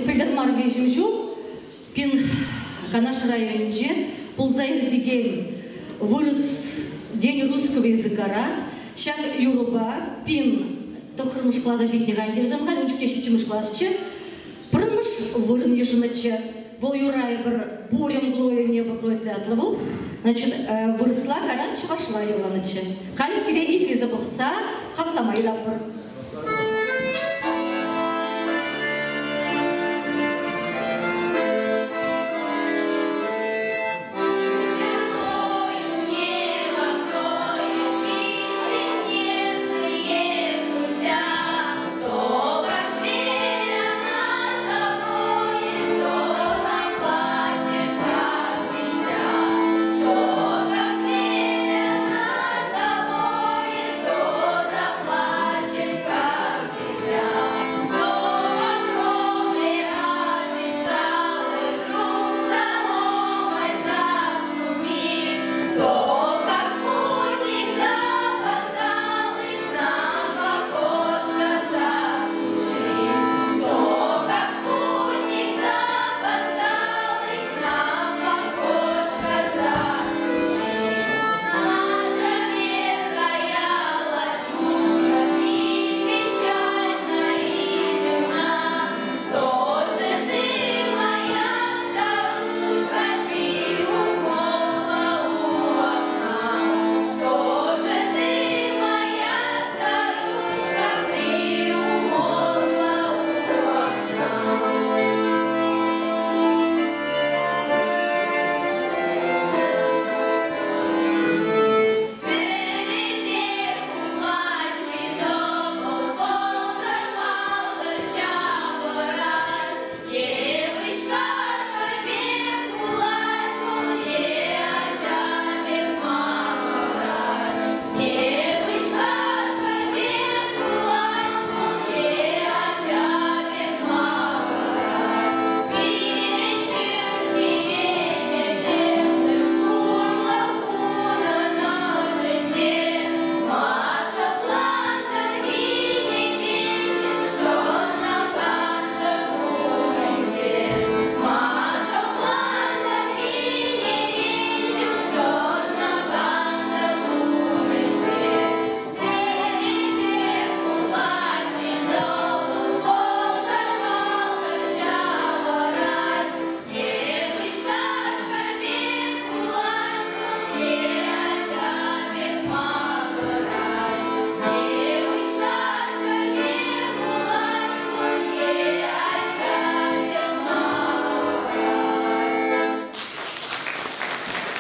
Пӗлтӗр мар виҫӗм ҫул пин Канаш районӗнче пулса иртекен вырӑс День русского языкара ҫак юрӑпа пин тӑххӑрмӗш класа ҫитнӗ-ха ӗнтӗ вӗсем халь ун чухне ҫиччӗмӗш класчӗ. Пӗрремӗш вырӑн йышӑннӑччӗ. Вӑл юра эпир Буря мглою небо кроет ятлӑ вӑл. Значит, вырӑсла кайран чӑвашла юрланӑччӗ. Халь сире итлесе пӑхса хаклама ыйтатпӑр.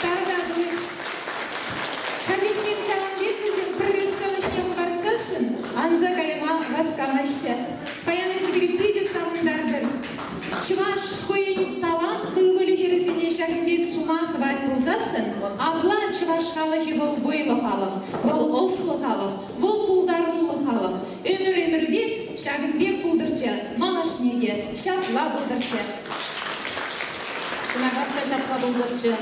Тавтапуҫ. Кадетсем ҫавӑн пек вӗсем пӗрре сцена ҫине хӑпартсассӑн анса кайма васкамаҫҫӗ. Паян эсир пире питӗ савӑнтартӑр. Чӑваш хӑйӗн талантлӑ ывӑлӗ-хӗрӗсене ҫакӑн пек сума сӑвать пулсассӑн, апла чӑваш халӑхӗ вӑл вӑйлӑ халӑх, вӑл ӑслӑ халӑх, вӑл пултаруллӑ халӑх. Ӗмӗр-ӗмӗрпех ҫакӑн пек пултӑрччӗ, малашне те ҫапла пултӑрччӗ. Чӑнахах та ҫапла пултӑрччӗ.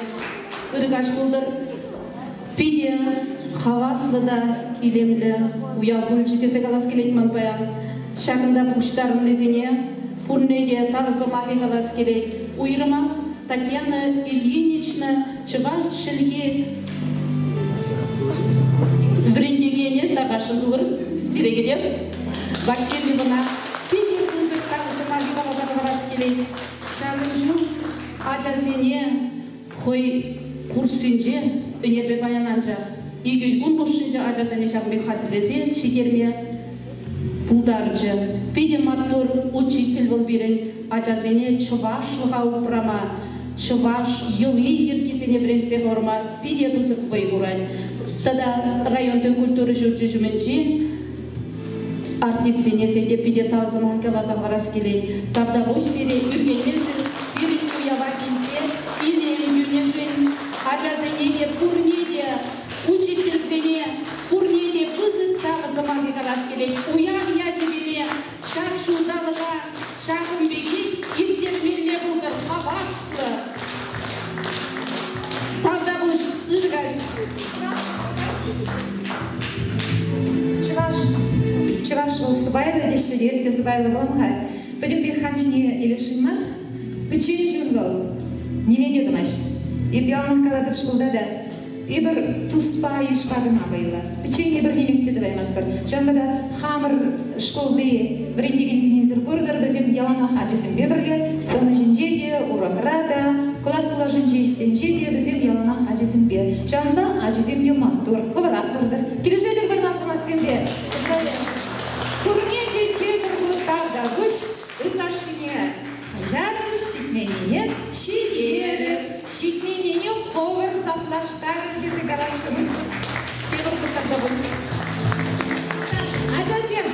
Ырӑ каҫ пултӑр. Питӗ хаваслӑ та илемлӗ уяв пулчӗ тесе калас килет ман паян. Ҫакӑнта пуҫтарӑннисене пурне те тав сӑмахӗ калас килет. Уйрӑмах Татьяна Ильинична чӑваш чӗлхи вӗрентекенӗ тархасшӑн пулӑр, сире кӗтеп. Васильевӑна питӗ пысӑк тав сӑмахӗ каласа хӑварас килет. Ҫакӑн чух ачасене хӑй курссенче ӗнерпе паян анчах икӗ кун хушшинче ачасене ҫакӑн пек хатӗрлесе ҫитерме пултарчӗ. Питӗ маттур учитель вӑл пирӗн ачасене чӑвашлӑха упрама, чӑваш йӑли-йӗркисене вӗрентсе хӑварма питӗ пысӑк вӑй хурать. Тата районти культура ҫурчӗ ҫумӗнчи артистсене те питӗ тав сӑмах каласа хӑварас килет. Тавтапуҫ сире ӳркенмешӗн, пирӗн уява килсе илем кӳнӗшӗн, ачасене те пурне те, учительсене пурне те пысӑк тав сӑмахӗ калас килет. Уяв ячӗпе ҫак ҫулталӑка ҫакӑн пекех ирттермелле пултӑр хаваслӑ. Тавтапуҫ, ыр каҫ. Чӑваш, чӑваш вӑл сӑпайлӑ те. Ӗҫлет те сӑпайлӑ пулам-ха. Пӗтӗмпех хам ҫине илесшӗн мар. Пӗччен ҫын вӑл. Ниме те тӑмасть. Эп яланах калатӑп шкулта та, эпир туспа йышпа кӑна вӑйлӑ. Пӗччен эпир нимех те тӑваймастпӑр. Ҫавӑнпа та хамӑр шкулти вӗрентекенсене куртӑр, вӗсем яланах ачасемпе пӗрле сцена ҫинче те, урокра та, класс тулашӗнчи ӗҫсенче те вӗсем яланах ачасемпе. Ҫавӑнпа ачасем те маттур, хӑвӑрах куртӑр. Килӗшетӗр пуль ман сӑмахсемпе. Пурне те тепӗр хут тавтапуҫ, ытлашшине каҫарӑр, ҫитменнине ҫитерӗр, ҫитменнине хӑвӑр саплаштарӑр тесе каласшӑн. Тепӗр хут тавтапуҫ. Ачасем,